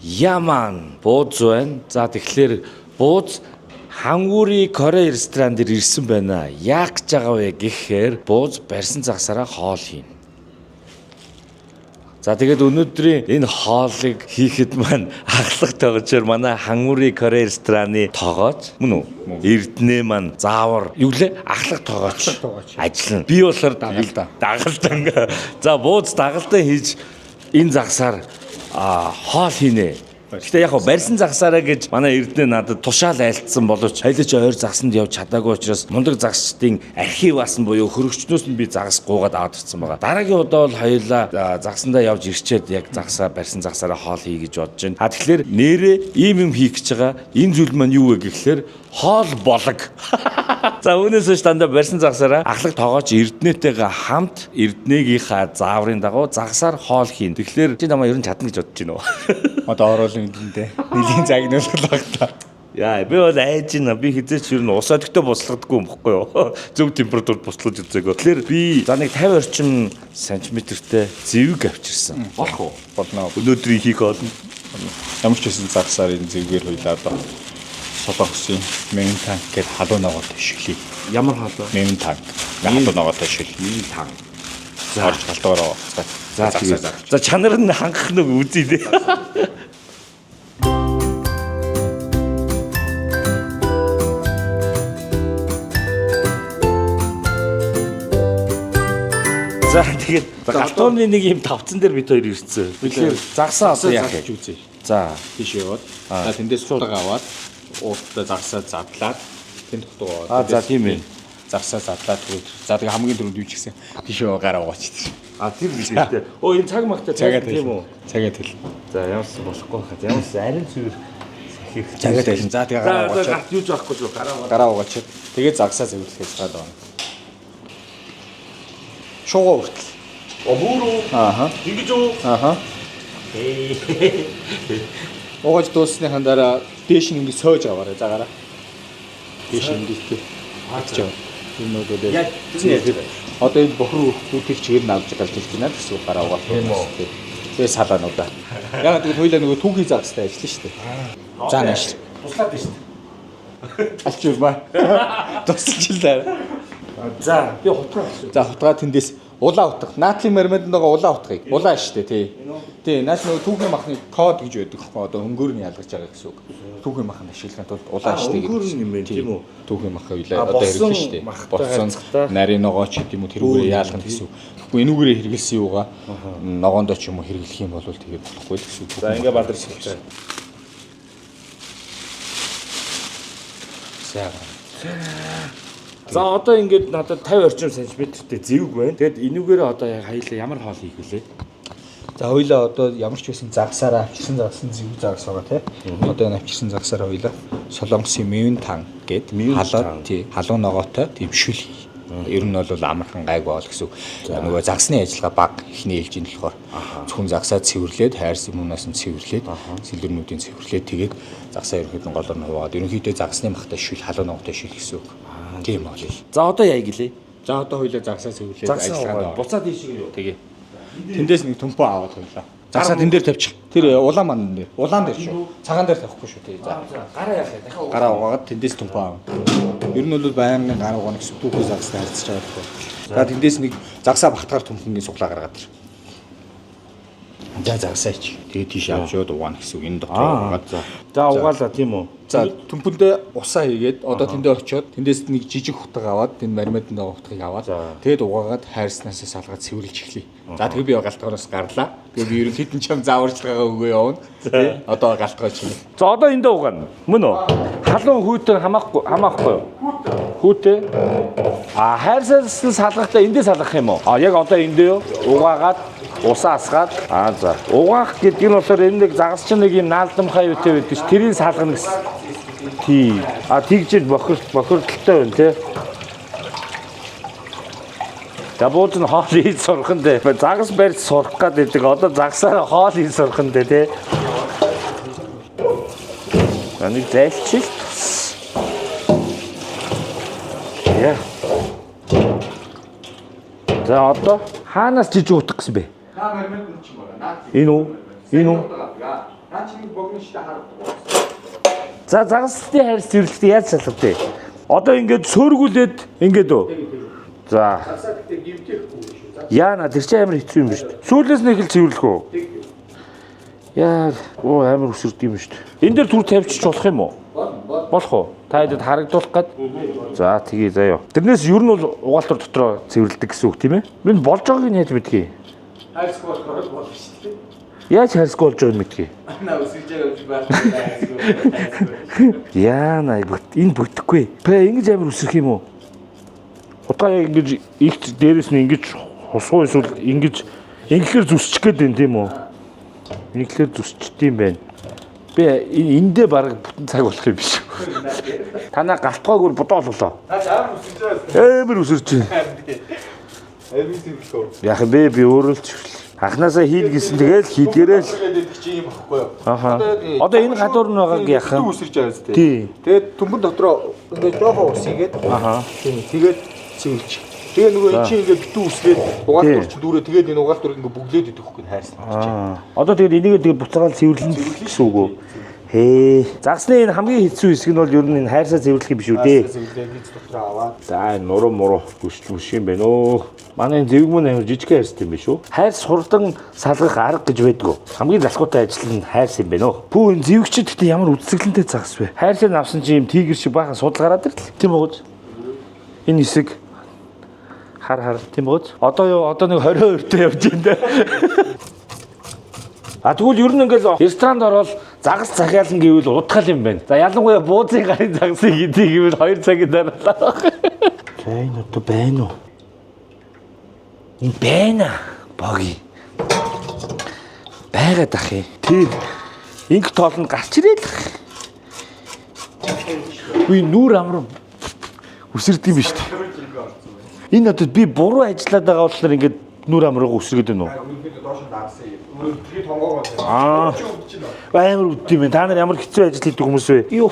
Яман бууз байна. За, тэгэхээр бууз Хангури Корей ресторан дээр ирсэн байна. Яах гэж байгаа вэ гэхээр бууз барьсан загсаараа хоол хийнэ. За, тэгээд өнөөдрийн энэ хоолыг хийхэд маань ахлах тогоочоор манай Хангури Корей рестораны тогооч мөн үү? Эрдэнэ маань заавар юу лээ? Ахлах тогооч тогооч. ажиллана. Би болохоор Дагалдаа. Дагалдан. За, бууз дагалдан хийж энэ загсаар хоол хийнэ. Гэхдээ яг хав барьсан загсаараа гэж манай Эрдэнэ надад тушаал айлтсан боловч хоёлоо ч ойр загсанд явж чадаагүй учраас мундаг загсчдын архиваас нь буюу хөрөгчнөөс нь би загас гуугаад аваад ирсэн байгаа. Дараагийн удаа бол хоёлаа загсандаа явж ирчээд яг загсаа барьсан загсаараа хоол хий гэж бодож байна. А тэгэхээр нэрээ ийм юм хийх гэж байгаа. Энэ зүйл маань юу вэ гэхлээр хоол болог. За, үүнээс хойш дандаа барьсан загсаараа ахлах тогооч Эрдэнэтэйгээ хамт Эрдэнэгийнхаа зааврын дагуу загсаар хоол хийн. Тэгэхээр чи намайг ер нь чадна гэж бодож байна уу? Одоо оруулын гэндээ. Нэлийн загнуулах баг та. Яа, би бол айж байна. Би хизээч ер нь ус одигтой буслагдаггүй юм бохгүй юу? Зөв температурт буслаж үзээгөө. Тэгэхээр би за нэг 50 орчим сантиметртэй зэвэг авчирсан. Болох уу? Болно. Өнөөдрийн хийх хоол нь. Ямар ч байсан загсаар энэ зэвгээр хоёлаа одоо Солонгосын Мэн танк гээд халуун ногоотой шиглэе. Ямар хоол вэ? Мэн танк. Халуун ногоотой шил. Мэн танк. За, орж галтаараа. За, загсаа тэгээд. загч. За, чанар нь хангах нэг үзье дээ. За, тэгээд галтууны нэг юм тавцан дээр бид хоёр ирсэн. Тэгэхээр загсаа одоо яах Загсаж вэ? үзье. За, Тийш яваад. За, тэндээс сутаг аваад ууттай загсаа задлаад тэнд хутга аваад. Аа, за, тийм ээ. Загсаа задлаад түрүүд. За, тэгээ хамгийн түрүүнд юу ч гэсэн тийш яваа гараа угаач тэр. А, тэр биш үү? Оо, энэ цаг магтай Цагаа тийм үү? Цагаа тэл. За, ямарс болохгүй хаа. Ямарс арин цэвэр сахих. Цагаа тэл. За, тэгээ За, гараа одоо угаач. гарт юу заахгүй шүү. Гараа угаа. Гараа угаач. Тэгээ загсаа цэвэрлэх гэж байгаа даа. Шугаа хүртэл. О, бүрүү. Ааха. Ингэж үү? Ааха. Угааж дууссныхаа дараа дээш нь ингэ сойж аваарай загаараа. Дээш ингэ тий. Авч яв. Энэ нөгөө Яг тэр яаж вэ? Одоо энэ бохор өрөхгүй тэр чигээр нь авч гарч ирж байна гэсэн үг гараа угаах. Тийм үү. Тэгээ салаануудаа. Ягаад гэвэл хоёлаа нөгөө түүхий загстай ажиллана шүү дээ. За, нааш. Туслаад байна шүү дээ. Алчуурмаа. Тусалж л дээ. За, би хутгаа авсан. За, хутгаа тэндээс улаан утга. Наатлийн марманд байгаа улаан утгыг. Улаан шүү дээ, тий. Тий, нааш нөгөө түүхийн махны код гэж байдаг хөө одоо өнгөөр нь ялгаж байгаа гэсэн үг. Түүхийн мах нь ашиглахын тулд улаан шүү дээ. Өнгөөр нь юм байна, тийм үү? Түүхийн мах хоёлаа А, одоо болсон хэрэглэн шүү дээ. махтай Болсон харьцахтаа. нарийн ногоо ч гэдэм үү тэрүүгээр яалах нь гэсэн үг. Тэгэхгүй энүүгээрээ хэрэглэсэн юугаа ногоондоо ч юм уу хэрэглэх юм бол тэгээд болохгүй л гэсэн үг. За, ингээ бадрч хэлчихэ. Сайн. За, одоо ингээд надад 50 орчим сантиметртэй зэвэг байна. Тэгэд энүүгээр одоо яг хоёлаа ямар хоол хийх вүлээ? За, хоёлаа одоо ямар ч байсан загсаараа авчирсан загсан зэвэг загас байгаа тий. Одоо энэ авчирсан загсаараа хоёлаа Солонгосын Мевен тан гээд Мевен халуун тан. тий, халуун ногоотой тийм шүл хий. Ер нь бол амархан гайгүй бол гэсэн үг. Нөгөө загсны ажиллагаа баг эхний ээлжинд болохоор зөвхөн загсаа цэвэрлээд хайрс юмнаас нь цэвэрлээд сэлэрнүүдийн цэвэрлээд тэгээд загсаа ерөнхийдөө голоор нь хуваагаад ерөнхийдөө загсны махтай шүл халуун ногоотой шүл гэсэн үг. Тийм бол. За, одоо яа гэлээ? За, одоо хоёлаа загсаа цэвэрлээд Загсаа ажиллагаанд угаа. орно. Буцаад ийшээ юу? Тэгээ. Тэндээс нэг төмпөө аваад хоёлаа. Загсаа тэн дээр тавьчих. Тэр улаан ман дээр. Улаан дээр шүү. Цагаан дээр тавихгүй шүү тий. За. За, гараа яах вэ? Дахиад угаа. Гараа угаагаад тэндээс төмпөө аав. Ер нь бол байнгын гараа угаана гэсэн түүхий загстай харьцаж байгаа байхгүй. За, тэндээс нэг загсаа багтгаар төмхөнгийн суглаа гаргаад ир. За, загсаа ич. Тэгээ тийш авч яваад угаана гэсэн үг. Энэ дотор угаад. За. За, угаалаа тийм үү? За, төмпөндөө усаа хийгээд одоо тэндээ очиод тэндээс нэг жижиг хутга аваад тэнд маримад байгаа хутгийг аваад За. тэгээд угаагаад хайрснаасаа салгаад цэвэрлж эхлэе. За, тэгээ би галтгооноос гарлаа. Тэгээ би ерөнхийд нь чам зааварчилгаагаа өгөө явна. Тэ одоо галтгоо чинь. За, одоо эндээ угаана. Мөн үү? Халуун хүйтэн хамаахгүй хамаахгүй юу? Хүүтэй. А, хайрсаас нь салгахдаа эндээ салгах юм уу? А, яг одоо эндээ юу? Угаагаад усаа асгаад аа, за. Угаах гэдэг нь болохоор энэ нэг загас чинь нэг юм наалдамхай юутай байдаг ш. Тэрийг салгана гэсэн. Тий. А, тэгж бохирдолтой байна те. За, бууз нь хоол хийж сурах нь дээ. Загас барьж сурах гээд байдаг. Одоо загсаараа хоол хийж сурах нь дээ те. За, нэг зайлчил. Яа. За, одоо хаанаас жижиг утга гэсэн бэ? Наа мармад нь ч юм байна. Энэ үү? Энэ үү? Наа Наа чи нэг богино штэ харагддаг. За загасны хайрс цэвэрлэхдээ яаж салгав те? Одоо ингээд сөөргүүлээд ингээд үү? За. Засаа гэтээ гівтэхгүй шүү. За Яана тэр чинь амар хэцүү юм биш үү? Сүүлээс нь эхэл цэвэрлэх үү? Яа, оо амар өсөрд юм шүү дээ. Энэ дээр түр тавьчих болох юм уу? болно. Болох уу? Та хэдэд харагдуулах гад. За тэгье заяа. Тэрнээс ер нь бол угаалтар дотроо цэвэрлэдэг гэсэн үг тийм ээ? Минь болж байгааг нь яаж мэдгий? Хайрсгүй болохоор болно шүү дээ. Яаж хайрсгүй болж байгааг нь мэдгий? Наа өсөж байгаа юм шиг байна. Яана энэ бүтэхгүй. Пэ ингэж амар өсөх юм уу? Утгаа яг ингэж их дээрээс нь ингэж хусгуу эсвэл ингэж инглээр зүсчих гээд байна тийм үү? Инглээр зүсчихдээ юм байна. Би эндээ баг бүтэн цаг болох юм биш. Танаа галтгоог үр бодоо боллоо. Наа амар өсөж байгаа. Амар өсөрч байна. Амар цэвэрлэх. Яг юм бэ би өөрөө л цэвэрлээ. Анхнаасаа хийл гэсэн тэгэл хийдгээрээ л. гэдэг чи юм багхгүй юу? Аха. Одоо энэ гадуур нь байгааг яах юм? Өсөрж байгаа зү. Тий. Тэгээд төмбөн дотроо ингээд жоохон ус игээд. Аха. Тийм. Тэгээд цэвэрлж. Тэгээ нөгөө эн чинь ингээд битүү үсгээд угаал Тий. дур чинь дүүрээ тэгээд энэ угаал дурыг ингээд бүглээд идэх хөөх нь хайрсан чинь. Аа. Одоо тэгээд энийгээ тэгээд буцаагаал цэвэрлэн гэсэн үг үү? Хээ. Загсны энэ хамгийн хэцүү хэсэг нь бол ер нь энэ хайрсаа цэвэрлэх юм биш үү дээ. Цэвэрлээ нийт дотроо аваад. За энэ нуруу муруу гүшл мүш юм байна өө. Манай энэ зэвэг мөн амар жижиг хайрс юм биш үү? Хайрс хурдан салгах арга гэж байдаг. Хамгийн залхуутай ажил нь хайрс юм байна өө. Пүү энэ зэвэгчд гэхдээ ямар үзэсгэлэнтэй загас вэ? Хайрсыг авсан чи юм тигр шиг баахан судал гараад ирлээ. Тийм үү? Энэ хэсэг хар хар тийм үү? Одоо юу одоо нэг 22 тээ явж байна даа. А тэгвэл ер нь ингээл ресторанд ороод загас захиална гэвэл удахал юм байна. За ялангуяа бууцын гарын загасыг идэх гэвэл 2 цагийн дараа. За энэ одоо байна уу? Энэ байна. Боги. Байгаад ах юм. Тийм. Инг тоол нь гарч ирээл ах. Үгүй нүур амар үсэрдэг юм биш үү? Энэ одоо би буруу ажиллаад байгаа болохоор ингээд нүур амрууг үсэргээд байна уу? Өргөдөө доош нь даарсан юм. Өөрөө тэрийг тонгоогоо. Аа. Чи өвдөж байна. Амар үдт юм байна. Та нар ямар хэцүү ажил хийдэг хүмүүс вэ? Юу.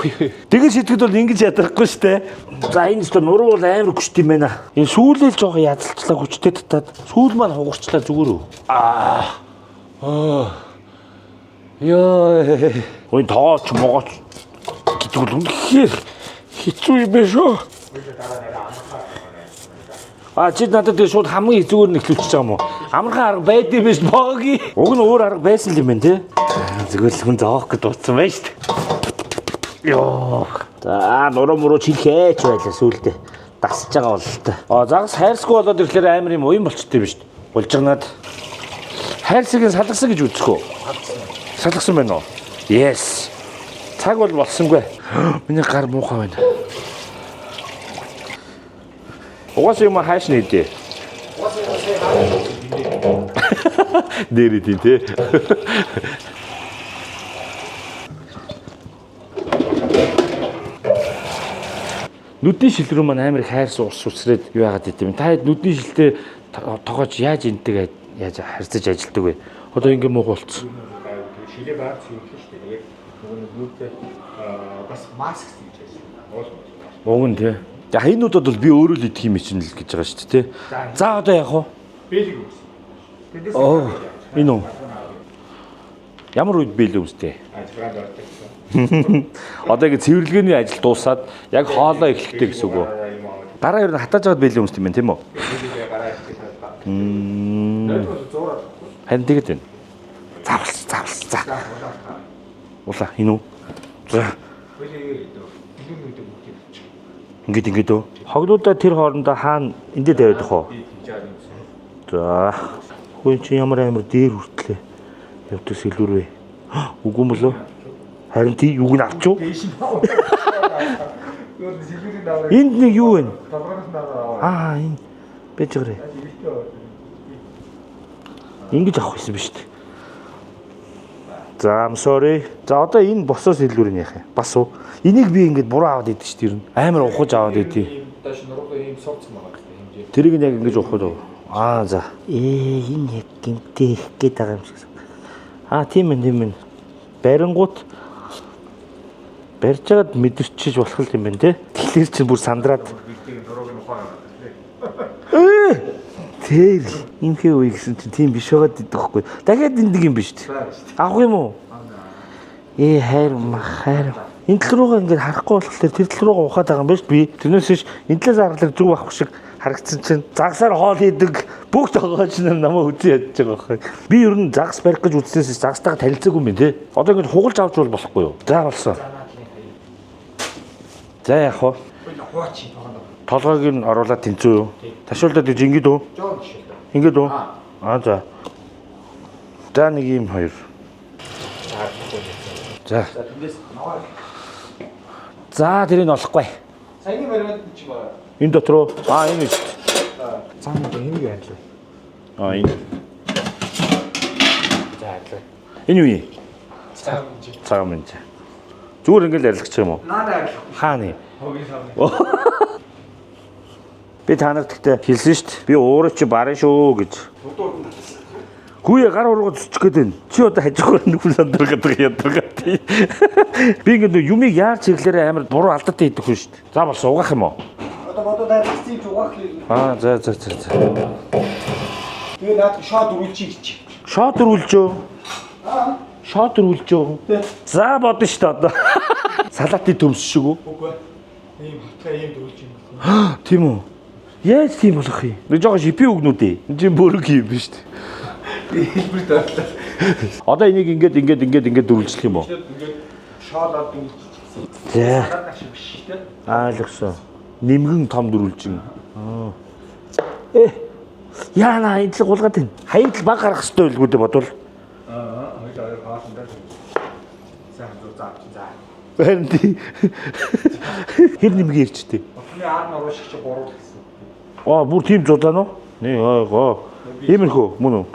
Тэгэж шитгэд бол ингэж ядрахгүй штэ. За энэ өстө нуруу бол амар хүчтэй юм байна. Энэ сүүлэл жоохон язалчлаа хүчтэй татаад сүүл маань хугарчлаа зүгээр үү? Аа. Аа. Йоо. Ой тоогооч могооч гэдэг бол үнэхээр хэцүү юм байна шүү. А чи надад тэгээ шууд хамгийн хэцүүгээр нь эхлүүлчихэж байгаа юм уу? Амархан арга байд юм биш боги. Уг нь өөр арга байсан л юм байна те. Зүгээр л хүн зоох гэж дуудсан байна шүү дээ. Йоо. За нуруу муруу чихээч байлаа сүулдэ. Дасж байгаа бол л та. А загас хайрсгүй болоод ирэхлээр амар юм уян болчтой юм шүү дээ. Булжигнаад хайрсыг нь салгасан гэж үзэх үү? Салгасан байна уу? Yes. Цаг бол болсонгүй. Миний гар муухай байна. Угаасаа юм хайш нэ дээ. Дээр идэв те. Нүдний шил рүү маань амар их хайрс ус үсрээд юу яагаад гэдэм. Та хэд нүдний шилтэй тогоож яаж эндэг яаж харьцаж ажилдаг вэ? Одоо ингэ муух болцсон. Шилээ баар цэвэрлэн шүү дээ. Тэгээд нөгөө нэг юутай бас маск гэж ажиллана. Уул. Уг нь те. Яг энэ удаад бол би өөрөө л идэх юм чинь л гэж байгаа шүү дээ те. За одоо яах вэ? Бэлэг өгсөн. Тэндээс Оо энэ үү. Ямар үед бэлэн өмстэй? Ажиллагаанд ордог гэсэн. Одоо ингэ цэвэрлэгээний ажил дуусаад яг хоолоо эхлэхтэй гэсэн үг үү? Юм аа. Дараа ер нь хатааж аваад бэлэн өмсдөг юм байна тийм үү? Бэлэг гараа ихдээ талбай. Тэгээд бол зуураад. Харин тэгэд байна. Заавал заавал за. Улаа энэ үү? За Бэлэг идэв. Илүү нүдэ бүгдийг авчих. ингээд ингээд үү? Хогнуудаа тэр хоорондоо хаана эндээ тавиад ах уу? Би тэгж байгаа юм. За. Хөөе чи ямар амар дээр хүртлээ. Явдаг сэлүүр вэ? Үгүй юм болов? Харин тий юуг нь авч юу? Дээш нь. Юу сэлүүрийн даваа. Энд нэг юу вэ? Толгоноос наваа аваа. Аа энэ байж байгаарэ. Ингэж авах байсан биз дээ. За I'm sorry. За одоо энэ босоо сэлүүр нь яах юм? Бас уу? Энийг би ингэж буруу аваад идэв шүү дээ ер нь. Амар ухаж аваад идэв. Ийм доош нуруу ийм сууцсан байгаа гэдэг хэмжээ. Тэрийг нь яг ингэж ухах уу? Аа за. Ээ энэ яг гинтээ их гээд байгаа юм шиг. Аа тийм ээ тийм ээ. Барингууд барьж байгаад мэдэрчиж болох юм байна те. Тэгэхээр чинь бүр сандраад Бэлтийн нурууг нь ухаан аваад. Ээ! Тэр имхээ үе гэсэн чинь тийм биш байгаад идэх байхгүй. Дахиад энд нэг юм биш үү? Авах юм уу? Ээ хайр мах хайр. Энэ тал руугаа ингээд харахгүй болохоор тэр тал руугаа ухаад байгаа юм байна шүү би. Тэрнээс биш энэ талаас харахаар зүг авах шиг харагдсан чинь загсаар хоол хийдэг бүх тогооч нар намайг үзэн ядж байгаа байхгүй. Би ер нь загас барих гэж үзснээс загастайгаа танилцаагүй юм байна те. Одоо ингээд хугалж авч бол болохгүй юу? За болсон. За яах вэ? Хууч тоогонд. Толгойг нь оруулаад тэнцүү юу? Ташуулдаад гэж ингэж үү? Жоо жишээлээ. Ингэж үү? Аа за. За нэг юм хоёр. За. За тэндээс ногоо. За тэрийг олохгүй. Саяны баримт чи байгаа. Энэ дотор уу? Аа энэ шүү дээ. Зам энийг арилаа. Аа энэ. За арилаа. Энэ юу юм? Цагаан чи. Цагаан мэн. Зүгээр ингээл арилгачих юм уу? Наа арилах. Хааны. Хогийн сав. Би та нарт гэхдээ хэлсэн шүү дээ. Би өөрөө чи баран шүү гэж. Хүүе гар ургаа зүчих гээд байна. Чи одоо хажуугаар нүхэл сандаргадаг ядаргаад. Би ингээд нөө юмыг яарч хэрэглээрээ амар буруу алдаатай хийдэг хүн шүү дээ. За болсон угаах юм уу? Одоо бодоод арилгацсан чи угаах юм. Аа за за за за. Тэгээ наад шоо дөрүүлчих гэж. Шоо дөрвөлжөө. Аа. Шоо дөрвөлжөө. Тэ. За бодно шүү дээ одоо. Салатын төмс шиг үү? Үгүй. Ийм хатгаа ийм дөрүүлж юм байна. Тийм үү? Яаж тийм болох юм? Нэг жоохон шипи үгнүүд ээ. Энд чинь бөрөг юм биш үү? Хэлбэр дарлаа. Одоо энийг ингээд ингээд ингээд ингээд дөрвөлжлөх юм уу? Ингээд шоолоод ингэж чигсэн. За. Салаат шиг биш шүү дээ. Ойлгосон. Нэмгэн том дөрвөлжин. Аа. Э. Яна энэ л гулгаад байна. Хаяг л баг гарах хэрэгтэй байлгүй дээ бодвол. Аа, хоёр хоёр хоолндоо. Сайн зүү заа чи заа. Харин тий. Хэр нэмгэн ирчтэй. Бурхны аар нуруу шиг чи гурвал гэсэн. Аа, бүр тийм зузаан уу? Нэг ойгоо. Иймэрхүү мөн үү?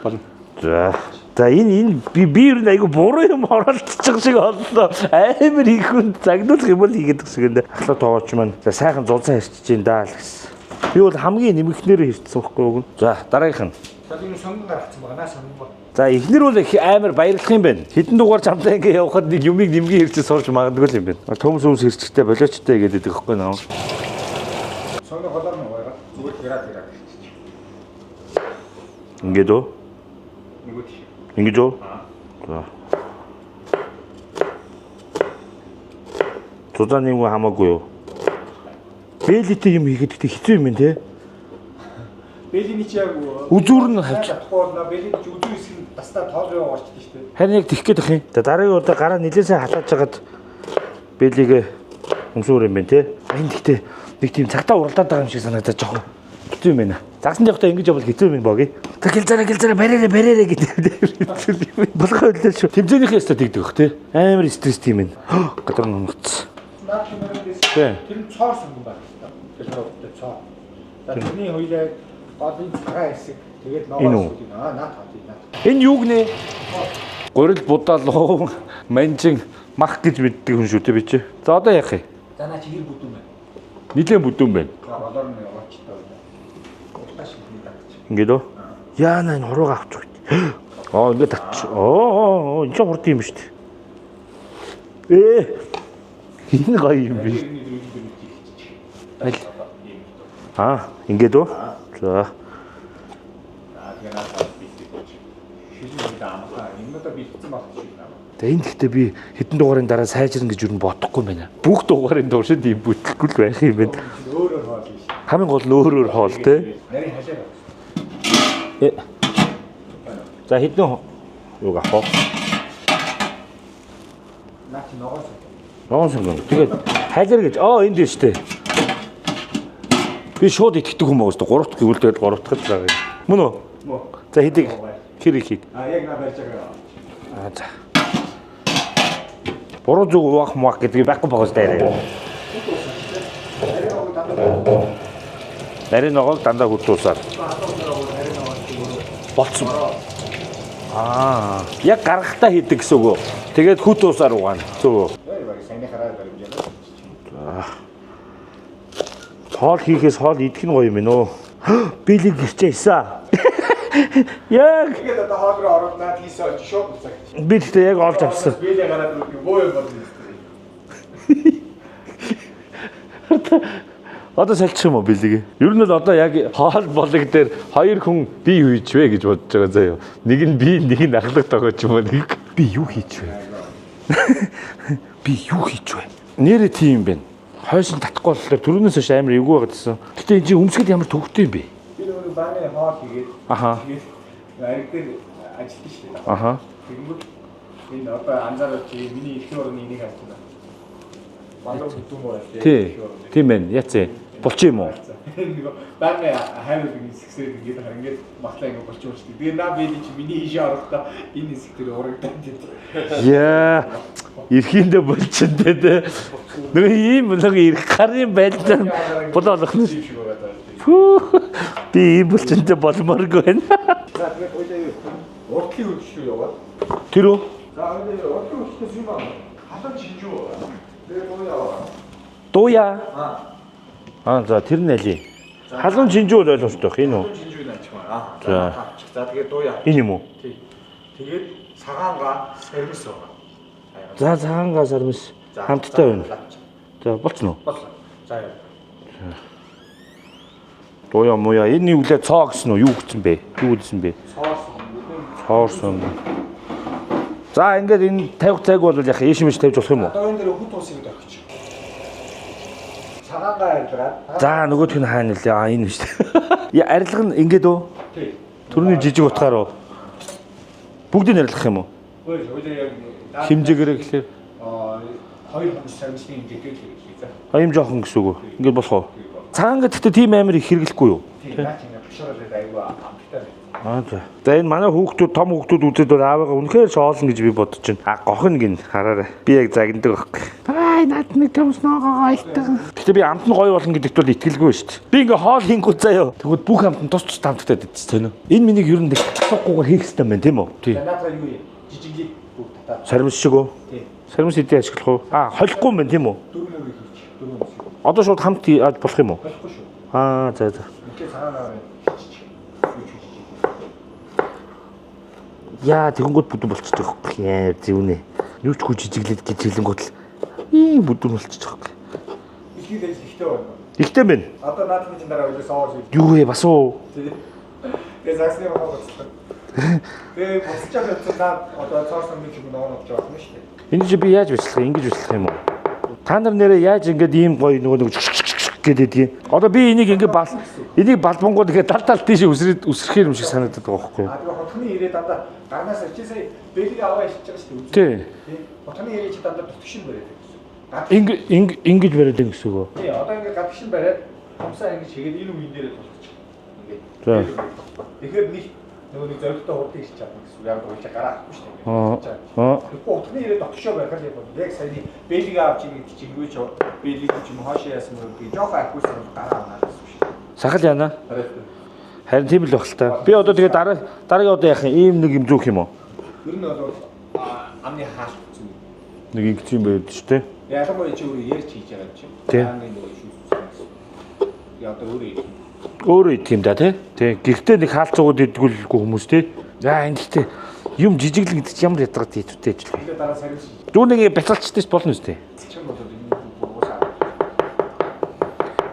Болно. За. За энэ энэ би би ер нь айгу буруу юм оролцож шиг боллоо. Амар их хүн загнуулах юм бол хийгээд байгаа шиг энэ. Ахлаа тоогооч маань за сайхан зузаан хэрчиж ин даа л гэсэн. Би бол хамгийн нэмэгхнээр хэрчсэн байхгүй юу? За дараагийнх нь. За энэ сонгон гаргацсан байгаа наа сонгон ба. За эхнэр бол их амар баярлах юм байна. Хэдэн дугаар чамтай ингээ явхад нэг юмыг нэмгийн хэрчээ сурч магадгүй л юм байна. Төмс өмс хэрчтэй болоочтой гэдэг байхгүй наа. Сонгон холоор нь угаагаад зүгээр гэраа гэраа хэрчиж. Ингээд үү? Нөгөө тийш. Ингэж үү? За. Зузаан нэмгэн хамаагүй юу? Бэлитэй юм хийхэд гэхдээ хэцүү юм байна те. Бэлиний чи яг Үзүүр нь хавч. чадахгүй бол наа бэлиний чи үзүү хэсэг нь дастаа тоол руу орчдөг шүү дээ. Харин яг тэгэх гээд ах юм. За дараагийн удаа гараа нилээсээ халааж хагаад бэлигээ өмсөөр юм байна те. Энэ гэхдээ нэг тийм цагтаа уралдаад байгаа юм шиг санагдаж жоохон хэцүү юм байна. Загсан явахдаа ингэж явбал хэцүү юм боги. Тэг гэлзараа гэлзараа бариарэ бариарэ гэдэг. Болгоо үлээ шүү. Тэмцээнийхээ өстө тэгдэг бах те. Амар стресс тийм юм. Гадар нунагц. Наад хэмээрээс Тий. тэр нь цоор сонгон байх хэрэгтэй. Тэр ногтой цоор. За тэрний хоёлаа голын цагаан хэсэг тэгээд Энэ ногоон үү? хэсэг аа наад хот наад. Энэ юу гинэ? Гурил будаал луу манжин мах гэж мэддэг хүн шүү дээ би чи. За одоо яах юм? За наа чи хэр бүдүүн байна? Нилээн бүдүүн байна. За голоор нь яваачтай байна. Утаа шиг нэг татчих. Ингээд үү? Яана энэ хурууга авчих. Аа ингээд татчих. Оо оо энэ ч хурд юм шүү дээ. Ээ. Энэ гоё юм биш. Тэрний дөрөв дөрөв хэлчих. Аль? Аа ингээд үү? За. За тэгээ наад хот бэлдэх гэж. Шилэн нэг амхаа юмудаа бэлдсэн байх шиг байна. Тэгээ энэ гэхдээ би хэдэн дугаарын дараа сайжрна гэж юу н бодохгүй юм байна. Бүх дугаарын туршид ийм бүтлэхгүй л байх юм байна. Өөр өөр хоол биш. Хамгийн гол нь өөр өөр хоол те. Нарийн халиар. Э. За хэдэн юуг авах вэ? Наа чи ногоон сонгон. Ногоон сонгон. Тэгээд халиар гэж. Аа энд дээ штэ. Би шууд итгэдэг хүн байгаа штэ. Гурав дахь гэвэл тэгээд гурав дахь л байгаа юм. Мөн үү? Мөн. За хэдийг хэр ихийг. А яг наа барьж байгаа. Аа за. Буруу зүг угаах муах гэдгийг байхгүй байгаа штэ. Нарийн ногоон дандаа Нарийн ногоог дандаа хөдлөөсөр. нарийн ногоон зүгээр. Болцсон. Аа. Яг гаргахтаа хийдэг гэсэн үг үү? Тэгээд хөт уусаар угаана. Зөв үү? Яг баг саяныхаараа баримжаа. Хоол хийхээс хоол идэх нь гоё юм байна өө. Бэлэг гэрчээсэн. Яг Тэгээд одоо хоол руу ороод наад хийсээ олж шууд буцаа гэж. би тэгтээ яг олж авсан. Бэлээ гараад ирэх боо юм болно. Одоо сольчих юм уу бэлэг? Ер нь л одоо яг хоол болог дээр хоёр хүн би юу хийч вэ гэж бодож байгаа заяа. Нэг нь би, нэг нь ахлах тогооч юм уу нэг. Би юу хийч вэ? Би юу хийж вэ? Нэрээ тийм юм байна. Хойсон татахгүй болохоор түрүүнээс хойш амар эвгүй байгаад байсан. Гэтэ энэ чинь өмсгөл ямар төвхтэй юм бэ? Би нөгөө бааны хоол хийгээд Аха. тэгээд ариг дээр ажилласан шүү дээ. Аха. Тэгэнгүүт энэ одоо анзаараад чи миний эрхийн орны энийг харж байна. Балар хөдөн муу байлаа. Тий. Тийм байна. Яцээ. Булчин юм уу? Нөгөө бааны хайр нэг хэсгсээр ингээд хар ингээд матлаа ингээд болчих болчих. Тэгээ наа бэли чи миний ийшээ орохдоо энэ хэсэг дээр урагдаад тийм. Яа. Эрхиндээ булчин дээ тэ. Нөгөө ийм нэг эрх гарын байлдаа болоо болох нь. Тийм шиг байгаа даа. Фүү. Би ийм булчинтэй болмооргүй байна. За тэгээд хоёлаа юу? Уртлын үйлчлэл рүү яваад. Тэр үү? За хоёлаа уртлын үйлчлээс юм аа. Халуун чинжүү байгаа. Тэгээд дуу яваа. Дууя. Аа. Аа за тэр нь аль юм? Халуун чинжүү бол ойлгомжтой байх энэ үү? Халуун чинжүү наачих юм аа. За. За тэгээд дуу яа. Энэ юм уу? Тий. Тэгээд цагаанга сармис байгаа. За цагаангаа сармис хамттай байна. За болцсон уу? Боллоо. За яа. Дууя мууя энэ юу лээ цоо гэсэн үү? Юу гэсэн бэ? Юу гэсэн бэ? Соорсон. Цоорсон. За ингээд энэ тавих цайг бол яг ийш миш тавьж болох юм уу? Одоо энэ дээр хөт усыг орхичих. Цагаанга арилгаад. За нөгөөх нь хаана нэлээ? Аа энэ биш. Я арилга нь ингээд үү? Тий. Төрний жижиг утгаар уу? Бүгдийг нь арилгах юм уу? Хөөе, хоёлаа яг Хэмжээгээрээ гэхлээр аа хоёр хоног сармисны хэмжээтэй л хэрэглэе. За. а юм жоохон гэсэн үг үү? Ингээд болох уу? Цагаан гэхдээ тийм амар их хэрэглэхгүй юу? Тий. Наа чи ингээд бушаараад айгүй амттай байна. Аа за. За энэ манай хүүхдүүд том хүүхдүүд үзээд бол аавыгаа үнэхээр шоолно гэж би бодож байна. А гохно гин хараарай. Би яг загнадаг байхгүй. Аа над нэг төмс ноогоо айтдаг. Гэтэ би амт нь гоё болно гэдэгт бол итгэлгүй шүү дээ. Би ингээ хоол хийнгүү заяо. Тэгвэл бүх амт нь тус тус амттай дийдсэн тэнэ. Энэ миний ер нь нэг асуухгүйгээр хийх хэрэгтэй юм байна тийм үү? Тий. За наадгаа юу юм? Жижиглээд бүгд татаад. Сармис шиг үү? Тий. Сармис эдийн ашиглах уу? Аа холихгүй юм байна тийм үү? Дөрөв мөрийг хийчих. Дөрөв мөрийг. Одоо шууд хамт яаж болох юм уу? Болохгүй шүү. Аа за за. Үнэхээр цагаангаа хийчих. Юу ч хийчих. Яа тэгэнгүүт бүдүүн болчихдог байхгүй яа зэвнэ. Юу ч хүү жижиглээд жижиглэнгүүт л ийм бүдүүн болчихдог байхгүй. Ихэд ажил ихтэй байна. Ихтэй мэн. Одоо наадмын чинь дараа хоёлаа соорс хийж. Юу вэ бас уу? Тий. Тэгээ загсны махаа боцлоо. Тэгээ босч байгаа юм наад одоо цоорсон нэг юм ноо нож явах юм шүү дээ. Энэ чи би яаж бяцлах юм? Ингэж бяцлах юм уу? Та нар нэрээ яаж ингэж ийм гоё нөгөө нэг гэдэг юм. Одоо би энийг ингэ бал энийг балбангууд ингээ тал тал тийш үсрээд үсрэхээр юм шиг санагдаад байгаа байхгүй юу? А тэгээ хотхны ирээ дандаа гарнаас чи сая бэлэг аваа ичж байгаа шүү дээ. Тий. Тий. Хотхны ирээ чи дандаа дутгшин бариад гэсэн. Гад. Ингэ ингэ ингэж бариад ингэ гэсэн үг үү? Тий. Одоо ингээ гадгшин бариад хомсаа ингэ чигээд энэ үеийн дээрээ тулчих. Ингээ. За. Тэгэхээр нэг нөгөө нэг зоригтой хурдан ирч чадна гэсэн. Яг бол чи гараа авахгүй шүү дээ. Аа. Аа. Тэгэхгүй утганы ирээд дотгошоо байх л юм бол яг саяны бэлэг авч ийн гэдэг чинь ингэж бэлэг ч юм хоошоо яасан мөр би жоохон ахиулсан бол гараа авна гэсэн үг шүү дээ. Сахал яана. Харин Харин тийм л байх л та. Би одоо тэгээ дараа дараагийн одоо яах юм? Ийм нэг юм зүүх юм уу? ер нь бол амны хаалт зүү. Нэг ингэж юм байд шүү дээ. Ялангуяа чи өөрөө ярьж хийж байгаа юм чинь. Тий. Хааны нөгөө шүүс үсгэн. Я одоо өөрөө идэх. Өөрөө идэх юм да тий. Тий. Гэртээ нэг хаалт цугууд идэггүүлгүй хүмүүс тий. За энэ гэхдээ юм жижиглэн гэдэг чи ямар ятгаад хэцүүтэй ажил вэ? Тэгээ дараа сарвис Дүүр нэг бяцалчтай ч болно үстэй. чинь бол энэ уусаа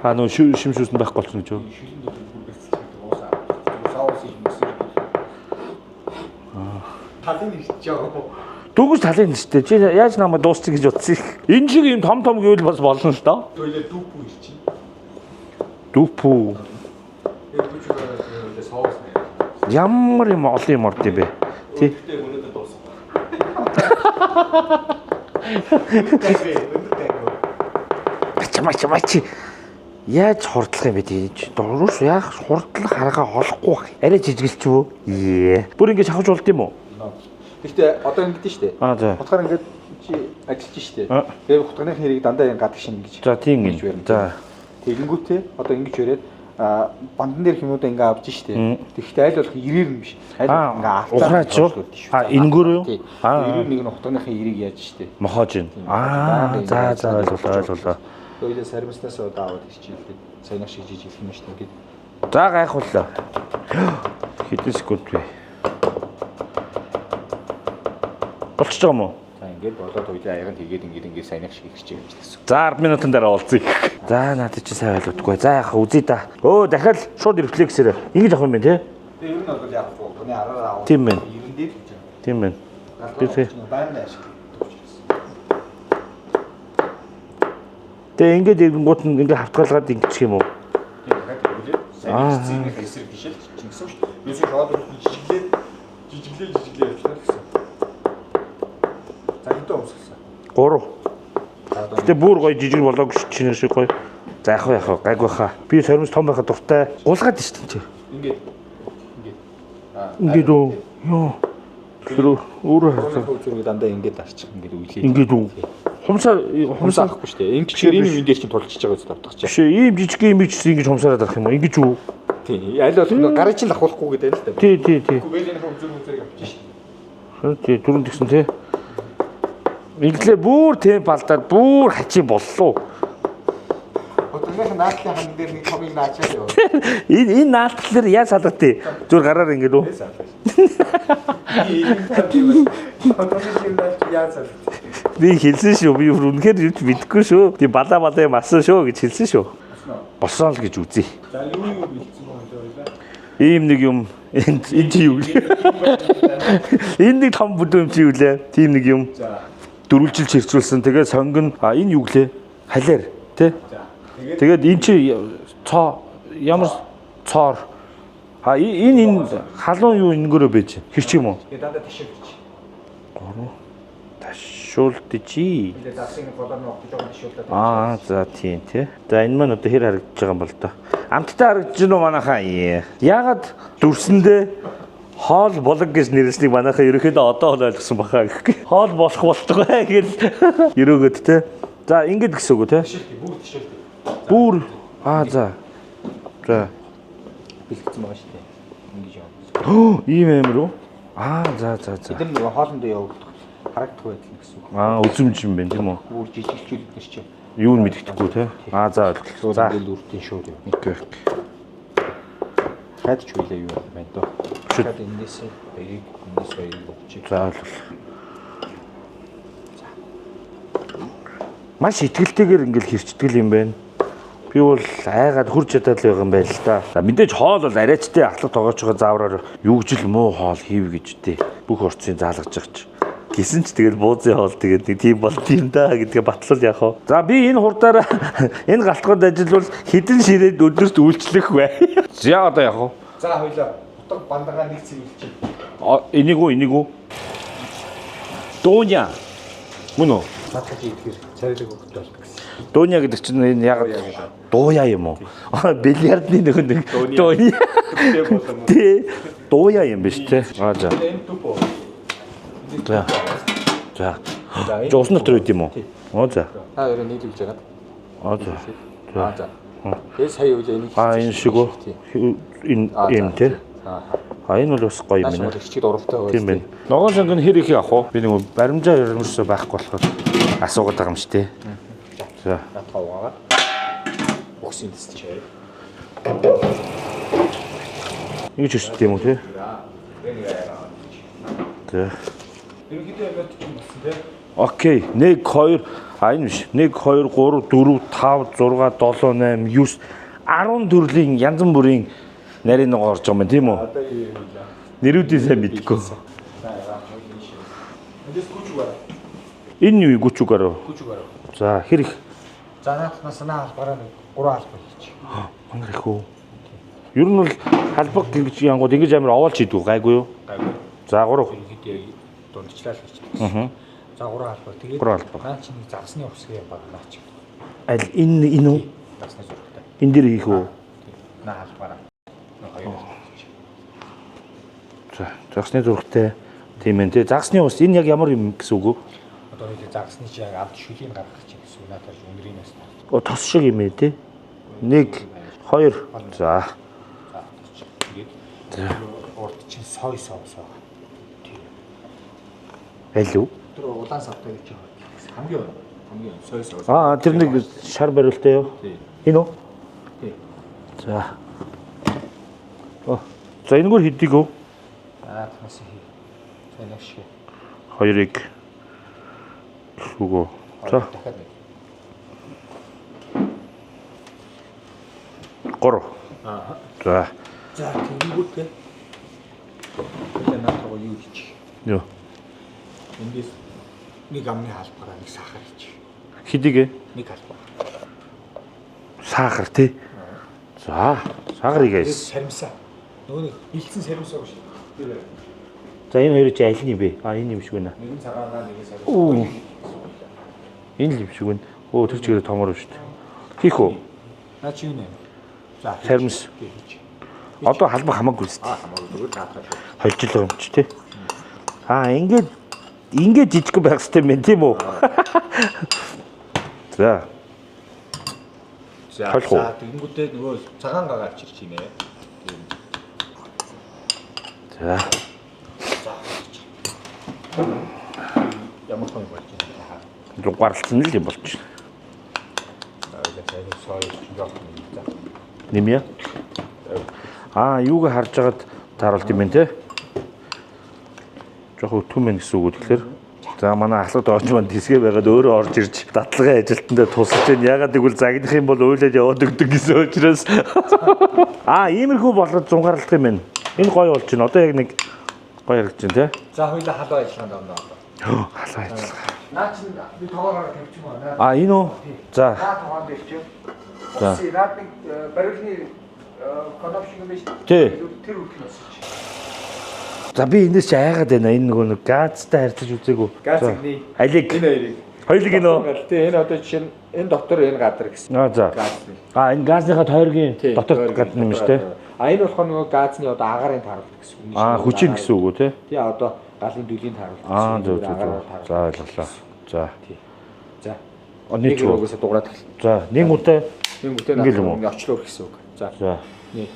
А нөө шим шүүсэн байхгүй болсон гэж юу? шүлэн дээр бүр бяцалч гэдэг уусаа. Соус хийж мөсөн. Аа. Талын ирж байгаа. Дүүгс талын нэстэй. Чи яаж намайг дуусчих гэж бодсон юм. Энэ шиг юм том том гэвэл бас болно л доо. Төлөө дүүпүү ирчин. Дүүпүү. Тэгээ бүжиг соус нэ. Ямар юм олон юм орд юм бэ? Тий. Гэхдээ өнөөдөр дууссан. Өндөр тайван, өндөр тайван. Мачи мачи мачи. Яаж хурдлах юм бэ тий? Дурус яах хурдлах арга олохгүй байх. Арай жижигэлч үү? Ее. Бүр ингэж авч болд юм уу? Гэхдээ одоо ингэдэж штэ. Аа за. Хутгаар ингээд чи ажиллаж штэ. Аа. Тэгээ хутганы хэрийг дандаа ингэ гадагш ингэж. За тийм ингэж юм. барина. За. Тэгэнгүүтээ одоо ингэж бариад а бандан дээр юмнуудаа ингээ авч штэ. Тэгэхдээ аль болох ирээр нь биш. Аль Аа, болох ингээ авцаа. ухраач юу? А, энэгээр үү? Аа. Ирээр нэг нь хутганыхын эрийг яаж штэ. Мохоож юм. Аа за за ойлголоо ойлголоо. Хоёлаа сармиснаас одоо аваад ирчихээ. Саяных шиг жижиг юм штэ ингээд. За гайхууллаа. Хэдэн секунд вэ? Болчихж байгаа юм уу? За ингээд болоод хоёлаа аягаанд хийгээд ингээд ингээд саяных шиг ирчихээ гэж гэсэн. За 10 минутын дараа уулзъя. За надад чи сайн ойлгодгүй. За яах вэ, үзье да. Өө дахиад шууд рефлексээр ингэж авах юм байна те? Тэгээ ер нь бол яг хутганы араар аваад. Тийм байна. Ирэн дээр гэж. Тийм байна. Би тий. Байнга ашиглах. Тэгээ ингээд ирэнгүүт нь ингээд хавтгалгаад ингэчих юм уу? Тийм дахиад эргүүлээд сайн зээнийхээ эсрэг тийшэл чинь гэсэн үг шүү. Ерөөсөө шоод жижиглээд жижиглээ жижиглээ явчихна гэсэн. За хэдэн өмсгсөн? 3. За одоо Гэтэ бүр гоё жижиг болоог чинэр шиг гоё. За яах вэ яах вэ? Гайгүй хаа. Би сормос том байхад дуртай. Гулгаад шүү дээ. ингээд ингээд аа Ингээд үү? Йоо. Тэр өөрөө Хурны хөвзөрөг дандаа ингээд арчих ингээд үлээ. ингээд үү? Хумсаа Хумсаа хумсаа авахгүй шүү дээ. Ингээд энэ юм дээр чинь тулчиж байгаа зү тавтах чинь. биш ээ, ийм жижиг юм чи ингэж хумсаараа дарах юм уу? Ингэж үү? Тийм. Аль болох гарыг чинь лахуулахгүй гэдэг юм л да. Тий, тий, тий. Үгүй энэ хөвзөрөг хөвзөрөг авчих шүү. Тий, түрүүн тэгсэн тий. Инглээ бүр темп алдаад бүр хачин боллоо. Өдрийнх нь наадлын хан дээр нэг томыг наачаад яв. Энэ наалтлаар яаж салгатыг? Зүгээр гараар ингэж үү? Би хэлсэн шүү. Би үнэхээр юм ч мэдэхгүй шүү. Би балаа балаа юм асан шүү гэж хэлсэн шүү. Болсон л гэж үзье. За юу юу бэлдсэн юм бэ? Ийм нэг юм энэ энэ чи юу гэлээ? Энэ нэг том бүдүүн юм чи юу лээ? Тийм нэг юм. За. Дөрвөлжил чирчүүлсэн. Тэгээ сонгон а энэ юу гэлээ? Халиар тий? За. Тэгээд Тэгээд энэ чи цоо ямар цоор а энэ энэ халуун юу энэгөрөө байж хэрч юм уу? тэгээд дандаа ташаа гэж. Ташуулдажи. Тэгээд засын голоор нь огтж байгаа ташуулаад. Аа за тийм тий. За энэ маань одоо хэр харагдаж байгаа юм бол доо. Амттай харагдаж байна уу манайхаа? Яагаад дүрсэндээ хоол болог гэж нэрлэснийг манайхаа ерөнхийдөө одоо л ойлгосон баха гэхгүй. Хоол болох болтугай гэж ерөөгöd тий. За ингэж гэсэн үг үү тий? Ташаалт бүр ташаалт. Бүр аа за. За. Бэлтгэсэн байгаа шүү дээ. Ингэж яв. Хөө, ийм амир уу? Аа за за за. Бид нар нөгөө хоолндоо явагдах харагдах байдал нь гэсэн үг. Аа үзэмж юм байна тийм үү? Бүр жижигчүүлээд нар чи. Юу нь мэддэхгүй тий? Аа за ойлголоо. За. Ингээл үртэн шууд яв. Окей. окей. Хайд ч үлээ юу юм байна доо. Шууд энэс хоёрыг энэс хоёрыг өгчих. За ойлголоо. Маш итгэлтэйгээр ингээл хэрчдэг юм байна. Би бол айгаад хурж чадаад л байгаа юм байна л да. За мэдээж хоол бол арайчтай ахлах тогооч байгаа заавраар юу гэж л муу хоол хийв гэж дээ. Бүх орцыг заалгаж байгаа ч. Гисэн ч тэгэл буузын хоол тэгээд нэг тийм бол тийм да гэдгээ батлал яах вэ? За би энэ хурдаараа энэ галтгоонд ажиллавал хідэн ширээд өдөрт үйлчлэх вэ? За одоо яах вэ? За хоёлаа утга бандагаа нэг цэвэрлчих. А, энийг үү энийг үү? Дууня. Мөн үү? Наадах идэхэр царилэг өгөх болдог гэсэн. Дууня гэдэг чинь энэ яг дууя юм уу? Аа, бильярдны нөгөө нэг дууня. Тий. Дууя юм биш те. Аа за. Энэ дүп үү? За. За. За Жо усан дотор байд юм уу? Оо за. Та хоёроо нийлүүлж яагаад? Аа за. Аа за. Тэгээ сая үйл энийг Аа энэ шиг үү? Энэ Аа, за. юм те. Аа. А энэ бол бас гоё юм Нааш байна. бол хичээд уралтай байж. Тийм байна. Ногоон сонгон хэр их явах вэ? Би нэг баримжаа ерөөсөө байхгүй болохоор асуугаад байгаа юм чи те. За. Наадах угаагаад өгсөн дэсч. Ингэж өсөлт юм уу те? За. Ерөнхийдөө юмд ч юм болсон тий. Окей. 1 2 а энэ биш. 1 2 3 4 5 6 7 8 9 10 төрлийн янз бүрийн нарийн ногоо орж байгаа юм байна тийм үү? Одоо юу юм бэ? Нэрүүдийн сайн мэдэхгүй. За яа энэ шиг. Эндээс гүч үгээр. Энэ юу гүч үгээр үү? Гүч үгээр. За хэр их За наадах санаа албараа нэг 3 албар хийчих. манар их үү? Ер нь бол халбаг ингэж янгууд ингэж амар овоолч хийдгүү гайгүй юу? Гайгүй. За 3. Ерөнхийдөө дундчлал хийчих. Аа. За 3 албар. Тэгээд Гурван албар. наа чи нэг загсны усгийн баг наа чи. Аль энэ энэ үү? Загсны зурагтай. Энэ дээр хийх үү? Наа албараа. Нэг хоёр албар хийчих. За загсны зурагтай тийм ээ тий. Загсны ус энэ яг ямар юм гэсэн үг вэ? Одоо хоёул загсны чи яг амт шүлийг гаргах чинь гэсэн үг наатаар үнрийнээс нь. О тос шиг юм ээ тий. 1 2 за За тэгээд урд чинь сой соус байгаа. Тийм. аль үү? Тэр улаан савтай гэж байгаа. Хамгийн хамгийн сой соус. Аа тэр нэг шар бариултай юу? Тийм. Энэ үү? Тийм. За. О. За энэгээр хэдийг үү? Аа танаас хий. За нэг шиг. Хоёрыг. Үгүй. За Дахиад нэг. 3. Аа. За. За тэгэнгүүтээ. Тэгээ наатаа юу хийчих. Юу? Эндээс нэг амны халбараа нэг сахар хийчих. Хэдийг ээ? Нэг халбар. Сахар тий. За, сахарыг айс. Саримсаа. Нөгөө нэг бэлдсэн саримсаа биш. Тэр. За энэ хоёрыг чи аль нь юм бэ? А энэ юм шиг байна. Нэг нь цагаанаа, нэг нь саримсаа. Оо. Энэ л юм шиг байна. Өө тэр чигээр томор шүү дээ. Хийх үү? Наа чи юу нэ? За. Саримс. Тий, хийж. Одоо халбан хамаагүй шүү дээ. Аа хамаагүй зүгээр наадах шүү. Холжил байгаа юм чи тий. Аа ингээд ингээд жижиг байх хэрэгтэй юм байна тийм үү? За. За. Холих уу? За тэгэнгүүтээ нөгөө цагаан гагаа авчирч ийнэ. Тийм. За. За. Ямар хон болж байна? Дугаарлцсан л юм болчих. За сайн сая жоох юм. За. Нэмье. Аа, юуг харж агаад тааруулт юм бэ те? Жохо өтгөн мэн гэсэн үг үү тэгэхээр. За манай ахлад орж маань дисгэ байгаад өөрөө орж ирж датлагын ажилтнаа тусалж байна. Ягаад гэвэл загнах юм бол уйлаад яваад өгдөг гэсэн учраас. Аа, иймэрхүү болгож зунгаарлах юм байна. Энэ гоё болж байна. Одоо яг нэг гоё харагдаж байна те. За хоёлаа халуун ажиллагаанд орно одоо. Халуун ажиллагаа. Наа чи би тоогоор тавьчих юм аа. Аа, энэ үү? За. Наа тоогоон дээр чи. За. Наад нэг барилны коноп шиг юм биш. Тий. Тэр үрх нь өсөж. За би энэс чи айгаад байна. Энэ нөгөө нэг газтай харьцаж үзээгүй. Газ За. игний. Алиг. Энэ хоёрыг. Хоёулыг энэ үү? Тий, энэ одоо жишээ нь энэ дотор энэ гадар гэсэн. Аа за. Газны. А энэ газныхаа тойргийн Тий, дотор тойргийн гадна юм шүү дээ. А энэ болохоор нөгөө газны одоо агаарын тааруулт гэсэн үг. Аа хүчин гэсэн үг үү те? Тий, одоо галын дүлийн тааруулт гэсэн. Аа үг. зөв зөв Агаар зөв. тааруулт. За ойлголоо. За. Тий. За. А нэг Нэг ч үү? угаасаа дуграад эхэл. За нэг удаа. Нэг үтэй Ингээл юм уу? ингээ очлоо гэсэн үг. За. За. Нэг.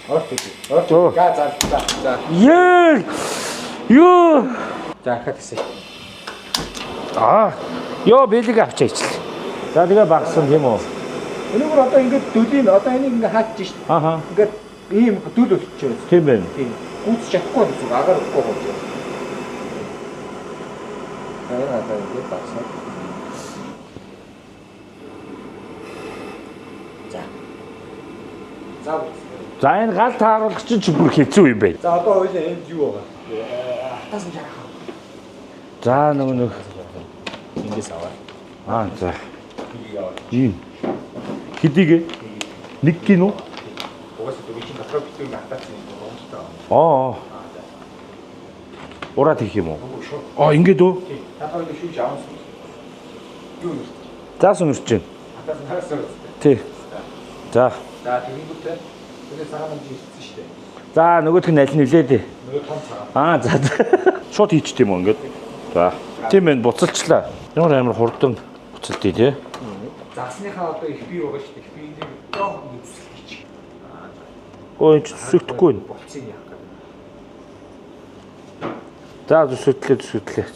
Орт үгүй. Орт Оо. газ алдлаа. За. Ее! Юу? За ахаад гэсэн. Аа. Йоо бэлэг авчаа ичлээ. За тэгээ багсан тийм үү? Энэгээр одоо ингээд дүлийн одоо энийг ингээ хаачж шít. Аха. Ингээд ийм дүл болчихоо. Тийм байна. Тийм. Гүйц чадахгүй зүг агаар өгөхгүй болж байна. За энэ одоо ингээд багсаад. За. За. За энэ гал тааруулах чинь ч бүр хэцүү юм байна. За одоо хоёлаа энд юу байгаа? Хатаас нь жарах. За нөгөө нэг Эндээс аваа. аа за. Нэгийг аваа. Ийм. Хэдийг? Нэг гин үү? Угаасаа дүр чинь дотроо битүүр хатаасан юм гомдтой. Аа. Ураад хийх юм уу? Үгүй шүү. Аа ингээд үү? Тийм. Та хоёлаа шүүж авсан. Юу нэрт? За сүнэрч чинь. Хатаас нь хараас өрөөд. Тий. За. За тэгэнгүүтээ тэгээ цагаан мөнгө ирсэн шүү дээ. За нөгөөх нь аль нь нилээ дээ. Нөгөө том цагаан. Аа за. за. Шууд хийчт юм уу ингээд? За. Тийм ээ буцалчлаа. Ямар амар хурдан буцалдیں тий. Загсныхаа одоо их бий байгаа шүү дээ. Их биеийг жоохон нүцэл хийчих. Өө энэ ч зүсэгдэхгүй байна. Болцсон яах гэдэг. За зүсэгдлээ зүсэгдлээ.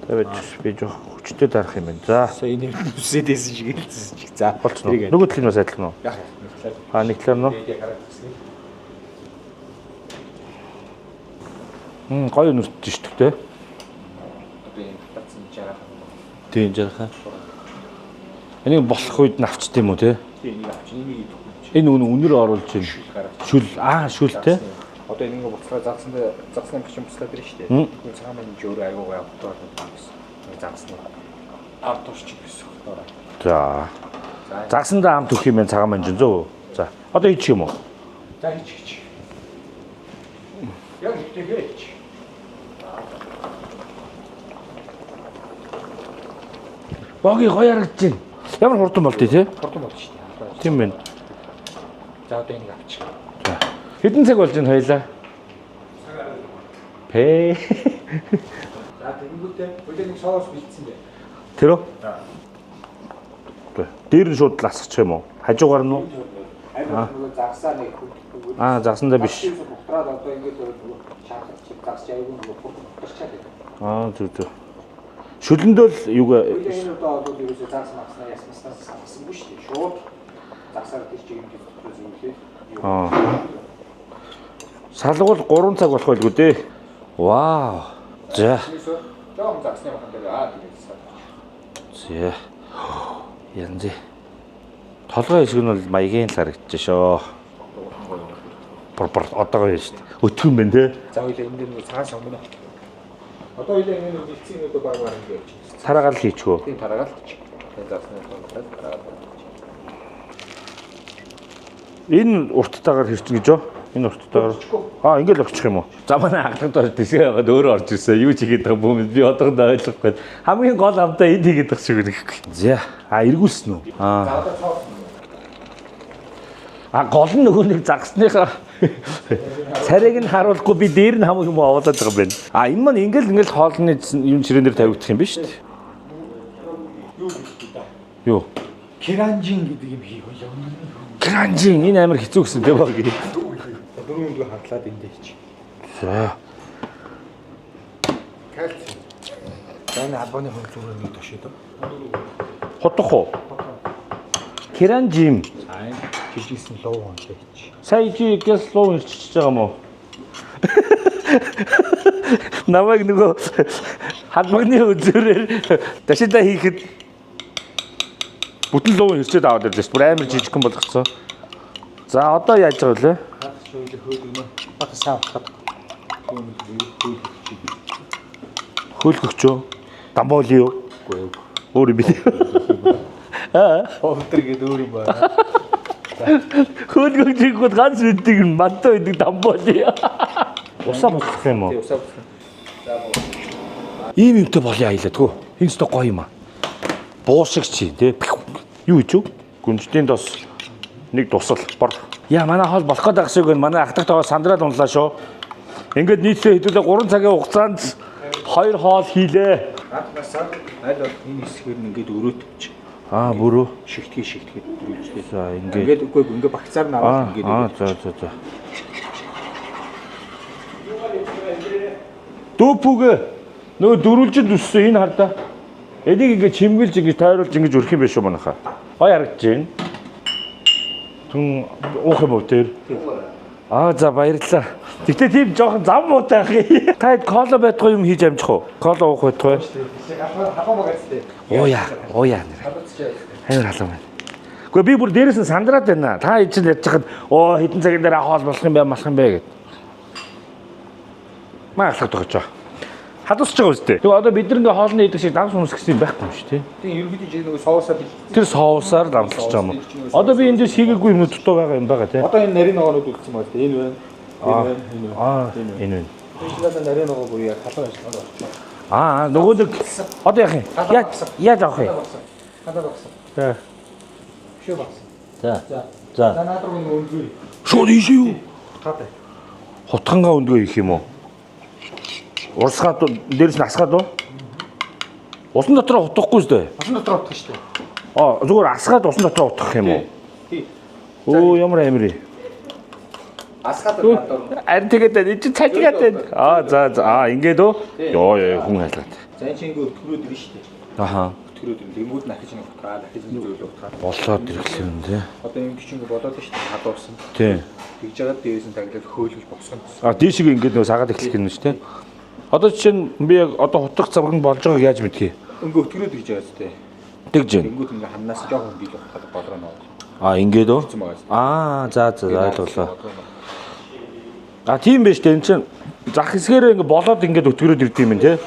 За байж би жоох хүчтэй дарах юм байна. За. Сая энийг нүсээд байсан шиг хэлсэн чиг. За Болцсон уу? Нөгөө талыг нь бас адилхан уу? Яах юм. Аа нэг талаар нь уу? Тэгээд яг хараад үзсэн. Гоё нүртэж шүү дээ. Одоо энэ татсан жарах юм. Тийм жархаа. Энийг болох үед нь авчт юм уу те? Тийм энийг авч энийг идэхгүй юм чи. Энэ үнэ үнэр оруулж байна. Шүл гаргаж. Шүл аа шүл те. Одоо энийг буцлаа загсанд загсны гişин буцлаа дэрэн шүү дээ. Тэгвэл цагаан маань өөрөө аюу гай авдаг болоод гэсэн. Загсны ард турчих гэсэн. За. За. Загсандаа амт өгөх юм байна цагаан манжин зөв. За. Одоо хийчих юм уу? За хийчих хийчих. Яг ихтэйгээ хийчих. Боги гоё харагдаж байна. Ямар хурдан болдъё те? Хурдан болж шүү дээ. Тийм байна. За одоо энийг авчих. За. Хэдэн цаг болж байна хоёлаа? Пэ. За тэгэнгүүтээ өдөр нэг соус бэлдсэн бэ. Тэр үү? За. Дээр нь шууд ласчих юм уу? Хажуугаар нь уу? Харин нөгөө загсаа нэг хөдөлгөөр. Аа загсандаа биш. Бутраад одоо ингээд нөгөө шахах чиг загсч аягүй нөгөө бутарчаад байдаг. Аа зүг зүг. Шүлэндөө л юуг Өдөр энэ удаа бол ерөөсөө загс магснаа ясмаснаас сагсангүй шүү дээ. Шууд загсаар тэр чиг юм дотор зөвлөө. Аа. Салгуул 3 цаг болох байлгүй дээ. Вау. За. Жохон загсны махан дээр аа тэгээд саад. За. Янз. Толгой хэсэг нь бол маягийн л харагдаж шөө. Бор бор одоогоо шүү дээ. Өтгөн байна те. За хоёлаа энэ дээр нэг цагаан сонгоно. Одоо хоёлаа энэ нэг бэлдсэн юмуд баг баг ингэ явчих. Тараагаал хийчихв. Тийм тараагаал хийчих. Загсны тунгалаад дараа. Энэ урттайгаар хэрчэн гэж юу? Энэ урттайгаар. Аа, ингээл очих юм уу? За манай ахлахад орж дэсгээ байгаад өөрөө орж ирсэн. Юу ч хийгээд байгаа юм би одоохондоо ойлгохгүй. Хамгийн гол амтаа энд хийгээд байгаа шиг байна. За, а эргүүлсэн үү? Аа. А гол нь нөгөө нэг загсныхаа царайг нь харуулахгүй би дээр нь хамаг юм овоолоод байгаа юм байна. А энэ маань ингээл ингээл хоолны юм чирээн дээр тавигдах юм биш үү? Юу? Керанжин гэдэг юм хийх байлаа. Кранжин энэ амар хэцүү гэсэн тийм баг. Дөрөв өндгөө хандлаад эндээ хийчих. За. Кальци. За энэ албаны хүн зүгээр нэг тошид. Хутах уу? Кранжим. За энэ жижигсэн луу онтой хийчих. Сая чи гяс луу ирчихэж байгаа юм уу? Намайг нөгөө халбагны үзүүрээр дашидаа хийхэд бүтэн луу ирчээд аваад ирлээ шүү. Бүр амар жижигхэн болгоцсон. За одоо яаж байгаа вэ? Хаад шөөлө хөөлгөнө. Бага сайн утгаад. Хөөлгөч. Хөөлгөгчөө. Дамболи юу? Үгүй ээ. Өөр юм би. Аа. Повтер гэдэг өөр юм байна. Хөөлгөгч хийхэд ганц мэддэг нь мантаа байдаг дамболи. Усаа буцах юм уу? Усаа буцах. Ийм юмтай болъё аялаа тгөө. Энэ ч гоё юм аа. Буу шиг чи тий. Юу гэж юу? Гүнжтийн дос нэг дусал бор. Яа манай хоол болох гээд байх шиг байна. Манай ахдаг тоогоо сандраад унлаа шүү. Ингээд нийтдээ хэдүүлээ 3 цагийн хугацаанд 2 хоол хийлээ. Анхнаасаа аль болох энэ хэсгээр нь ингээд өрөөтөж Аа бүрөө. шигтгий шигтгээд дөрүүлжлээ. За ингээд. Ингээд үгүй ингээд багцаар нь аваад ингээд Аа за за за. Дүүпүгэ нөгөө дөрвөлжинд өссөн энэ хардаа. Энийг ингээд чимгэлж ингэж тойруулж ингэж өрөх юм биш үү манайхаа. Гой харагдаж байна. Түн уух юм уу тэр? Аа за баярлалаа. Гэтэ тийм жоохон зам муутай ах юм. Та хэд кола байтугай юм хийж амжих уу? Кола уух байтугай. Халуун багц тээ. Ууя, ууя нэр. Амар халуун байна. Гэхдээ би бүр дээрээс нь сандраад байна. Та хэд чинь ярьж хахад оо хэдэн цагийн дараа хоол болох юм бэ, малах юм бэ гэд. Маа алхах тогож. Хадусч байгаа үстэй. Тэгээ одоо бид нар ингээ хоолны идэх шиг давс хүмс гэсэн юм байхгүй юм шүү дээ. Тийм ерөнхийдөө чи нөгөө соусаа бэлтгэсэн. Тэр соусаар дамталж байгаа юм уу? Одоо би эндээс хийгээгүй юм дутуу байгаа юм байгаа тий. Одоо энэ нарийн ногоонууд үлдсэн байна тийм энэ байна. Энэ байна, энэ байна. Аа энэ байна. Энэ нарийн ногоо бүр яг халуун ажиллагаанд орчихлоо. Аа нөгөө нэг одоо яах юм? Яаж яаж авах юм? Хадаа багсан. За. Бишээ багсан. За. За. За. За наад руу нэг өндгөө. Шууд ийшээ юу? Хатаа. Хутгангаа өндгөө хийх юм уу? Урсгаад дээрс нь асгаад уу? Усан дотор утгахгүй шүү дээ. Усан дотор утгах шүү дээ. Аа зүгээр асгаад усан дотор утгах юм уу? Тий. Өө ямар амир юм. Асгаад наад руу. Харин тэгээд байна. Энд чинь цажгаад байна. Аа за за аа ингээд үү? Йоо ёо хүн хайлгаад. За энэ чинь ингээ өтгөрөөд ирнэ шүү дээ. Аха. Өтгөрөөд ирнэ. Тэнгүүд нь ахиж нэг утгаа, ахиж нэг зүйл утгаа. Болоод ирэхлээ юм тий. Одоо юм чинь ингээ болоод шүү дээ. Халуурсан. Тий. Тэгж жагаад дээрээс нь таглаад хөөлгөж босгоно. А дийшиг ингээд нөө сагаад эхлэх юм шүү тий. Одоо жишээ нь би яг одоо хутгах завган болж байгааг яаж мэдхий? Ингээ өтгөрөөд ирж байгаа зү. Тэгж байна. Тэнгүүд ингээ ханаас жоохон бил утгаад болроо нөө. А ингээд үү? байгаа зү. Аа за за ойлголоо. А тийм байж тээ энэ чинь зах хэсгээрээ ингээ болоод ингээд өтгөрөөд ирд юм тий.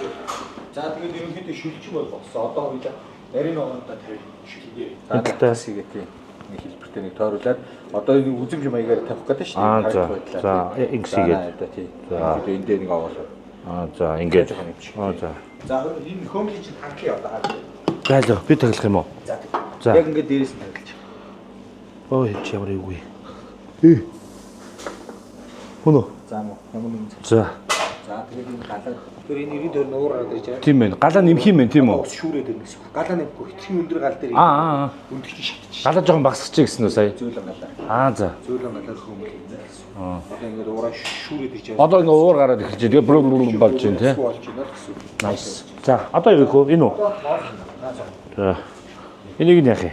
За тэгээд ерөнхийдөө шүлжин бол болсон. Одоо хоёлаа нарийн ногооноо тавь шүлгээ. За Хөндлөлтэй. хэсгээ тийм нэг хэлбэртэй нэг тойруулаад одоо энэ үзэмж маягаар тавих гэдэг шүү Аа, дээ. за. Харагдах байдлаар, За, тийм. ингэсгээд. За, одоо тийм. За. Ерөнхийдөө энэ дээр нэг овоолоо. Аа за ингээд. Жоохон юмчих. Аа за. За энэ хөмлийн чинь таглая одоо хаа. Гайло би таглах юм уу? За. тийм. За. Яг ингээд дээрээс нь таглаж. Ой чи ямар эвгүй. Э. Хөнөө. За мó ямар нэгэн цаг. За. За тэгээд энэ галаа тэр энэ 90 төр нуур гараад ирж байгаа. Тийм байна. Галаа нэмэх юм байна тийм үү? Ус шүүрээд ирнэ гэсэн. үг. Галаа нэмэхгүй хитрхи өндөр гал дээр Аа аа. өндөг чинь шатчих. Галаа жоохон багасчих гэсэн үү сая? Зөөлөн галаа. Аа за. Зөөлөн галаар хөмөл хийнэ гэсэн. үг. Одоо ингээд уураа шүүрээд ирж байгаа. Одоо ингээ уур гараад эхэлж байна. Тэгээ бру бру болж байна тий. Болж байна л гэсэн. үг. Nice. За одоо юу их вэ? Энэ үү? За. Энийг нь яах юм?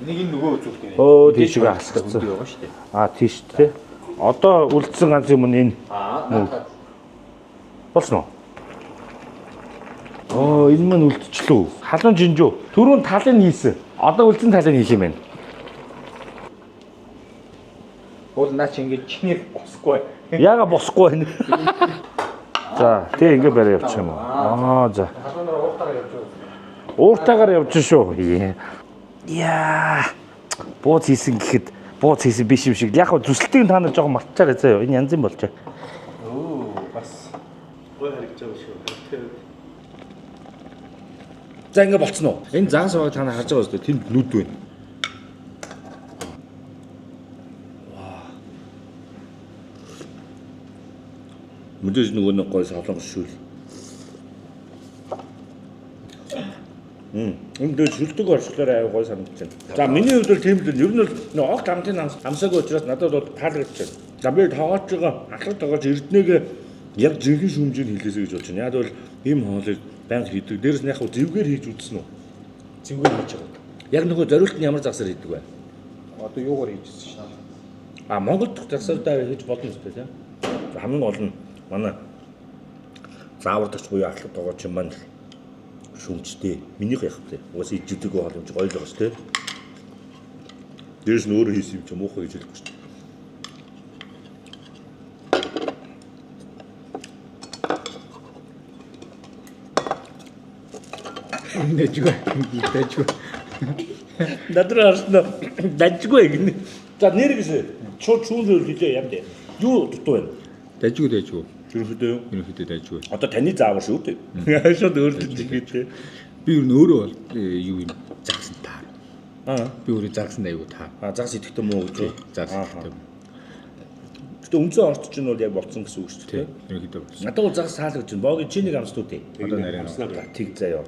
Энийг нь нөгөө үзүүл дээр. Өө, тийшээ алхацсан. Байгаа шүү дээ. Аа тийш тий. Одоо үлдсэн ганц юм нь энэ. Аа наатаа. Болсон уу? Оо, энэ мань үлдчихлөө. Халуун жинжүү. Түрүүн талыг хийсэн. Одоо үлдсэн талыг хийх юм байна. Уул наа чи ингээд чиний босхгүй. Яага босхгүй байна. За, тий ингэ барай явчих юм уу? Аа, за. Халуунаар ууртайгаа явж байгаа. Ууртайгаар явж шүү. Яа. Бууз хийсэн гэхэд бууз хийсэн биш юм шиг. Яг хөө зүсэлтийг та нар жоохон мартчаарай заяа. Энэ янз юм болжээ. Оо бас гой харагдаж байгаа шүү. Тэр За ингэ болцсон уу? Энэ загас аваад та нар харж байгаа үстэй. Тэнд нүд байна. Мэдээж нөгөө нэг гой солонгос шүл. Энэ дээр шүлдэг орчлоор аюу гой санагдаж байна. За миний хувьд бол тийм л ер нь бол нөгөө огт амтын амсаагүй учраас надад бол таалагдж байна. За би тоогооч байгаа алхах тоогооч эрднэгээ яг жинхэнэ шүмжийг хэлээсэй гэж бодож байна. Яг бол ийм хоолыг байнга хийдэг. Дээрээс нь яг хөө зэвгээр хийж үзсэн үү? Зэвгээр хийж байгаа. Яг нөгөө зориулт нь ямар загсаар хийдэг вэ? Одоо юугаар хийжсэн шээ. А Монгол дахь загсаардаа хийж болно үстэй тийм. За, хамгийн гол нь манай заавардагч буюу ахлах тоогооч юм маань шүмжтэй. Минийх явах тий. Угаасаа ижидэг хоол юм чи гоё л байгаа шүү тий. Дээрс нь өөрөө хийсэн юм чи муухай гэж хэлэхгүй шүү дээ. Дэжгүй. Дэжгүй. Над руу харсан нь дажгүй гинэ. За нэр гэсэн шууд шүүн зүйл хэлээ юм дээ. Юу дутуу байна? Дэжгүй дэжгүй. Ерөнхийдөө юу? Ерөнхийдөө дэжгүй. Одоо таны заавар шүү дээ. Шууд өөрлөж ихээ тий. Би ер нь өөрөө бол юу юм загсан таар. Аа. Би өөрөө загсан аягүй таар. А загас идэхтэй муу гэж үү? Загас Аа. идэхтэй. Гэтэ үндсэн орт чинь бол яг болцсон гэсэн үг шүү дээ. Ерөнхийдөө болсон. Надад бол загас таалагдж байна. Боги чи нэг амсдуу тий. Одоо нарийн амснаа. Тэг заяа.